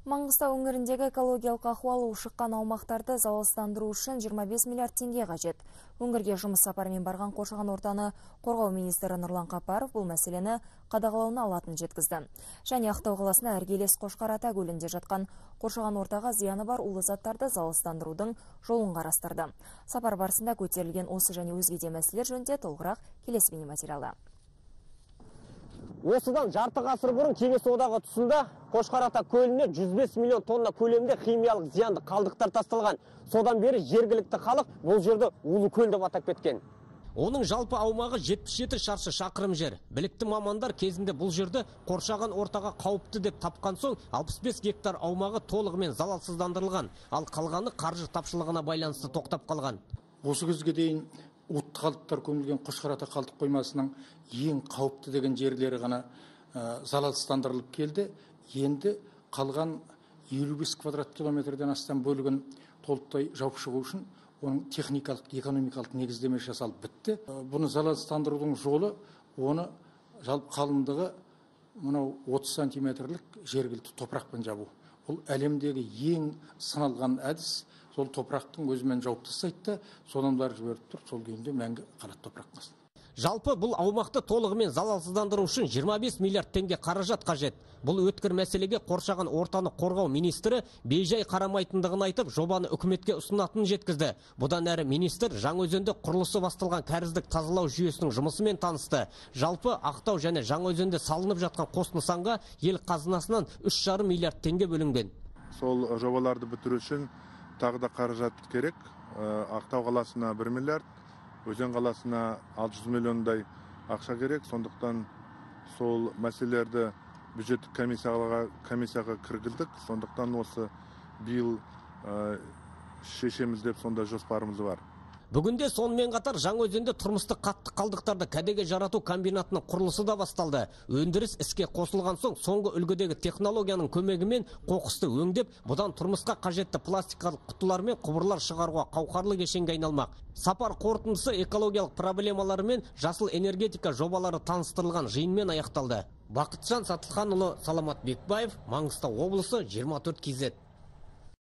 Маңғыстау өңіріндегі экологиялық ахуал ушыққан аумақтарды залалсыздандыру үшін 25 миллиард теңге қажет. Өңірге жұмыс сапарымен барған қоршаған ортаны қорғау министрі Нұрлан Қапаров бұл мәселені қадағалауына алатынын жеткізді. Және Ақтау қаласына іргелес Қошқар ата көлінде жатқан қоршаған ортаға зияны бар улы заттарды залалсыздандырудың жолын қарастырды. Сапар барысында көтерілген осы және өзге де мәселелер жөнінде толығырақ келесі бейнематериалда. Осыдан жарты ғасыр бұрын Кеңес Одағы тұсында Қошқар ата көліне 105 миллион тонна көлемде химиялық зиянды қалдықтар тасталған. Содан бері жергілікті халық бұл жерді улы көл деп атап кеткен. Оның жалпы аумағы 77 шаршы шақырым жер. Білікті мамандар кезінде бұл жерді қоршаған ортаға қауіпті деп тапқан соң 65 гектар аумағы толығымен залалсыздандырылған. Ал қалғаны қаржы тапшылығына байланысты тоқтап қалған. Осы кезге дейін уытты қалдықтар көмілген Қошқар ата қалдық қоймасының ең қауіпті деген жерлері ғана залалсыздандырылып келді. Енді қалған 55 квадрат километрден астам бөлігін толықтай жауып шығу үшін оның техникалық, экономикалық негіздемесі жасалып бітті. Бұны залалсыздандырудың жолы, оны жалпы қалыңдығы мынау 30 сантиметрлік жергілікті топырақпен жабу. Бұл әлемдегі ең сыналған әдіс. Сол топырақтың өзімен жауып тастайды да, содан бары жіберіп тұрып, сол күйінде мәңгі қалады топырақтың астында. Жалпы бұл аумақты толығымен залалсыздандыру үшін 25 миллиард теңге қаражат қажет. Бұл өткір мәселеге қоршаған ортаны қорғау министрі бейжай қарамайтындығын айтып, жобаны үкіметке ұсынатынын жеткізді. Бұдан әрі министр Жаңаөзенде құрылысы басталған кәріздік тазалау жүйесінің жұмысымен танысты. Жалпы Ақтау және Жаңаөзенде салынып жатқан қос нысанға ел қазынасынан 3,5 миллиард теңге бөлінген. Сол жобаларды бітіру үшін тағы да қаражат керек. Ақтау қаласына 1 миллиард, Өзен қаласына 600 миллиондай ақша керек. Сондықтан сол мәселелерді бюджеттік комиссияға кіргіздік. Сондықтан осы биыл шешеміз деп сонда жоспарымыз бар. Бүгінде сонымен қатар Жаңаөзенде тұрмыстық қатты қалдықтарды кәдеге жарату комбинатының құрылысы да басталды. Өндіріс іске қосылған соң соңғы үлгідегі технологияның көмегімен қоқысты өңдеп, бұдан тұрмысқа қажетті пластикалық құтылар мен құбырлар шығаруға қауқарлы кешенге айналмақ. Сапар қорытындысы экологиялық проблемалар мен жасыл энергетика жобалары таныстырылған жиынмен аяқталды. Бақытжан Сатылханұлы, Саламат Бекбаев, Маңғыстау облысы, 24 KZ.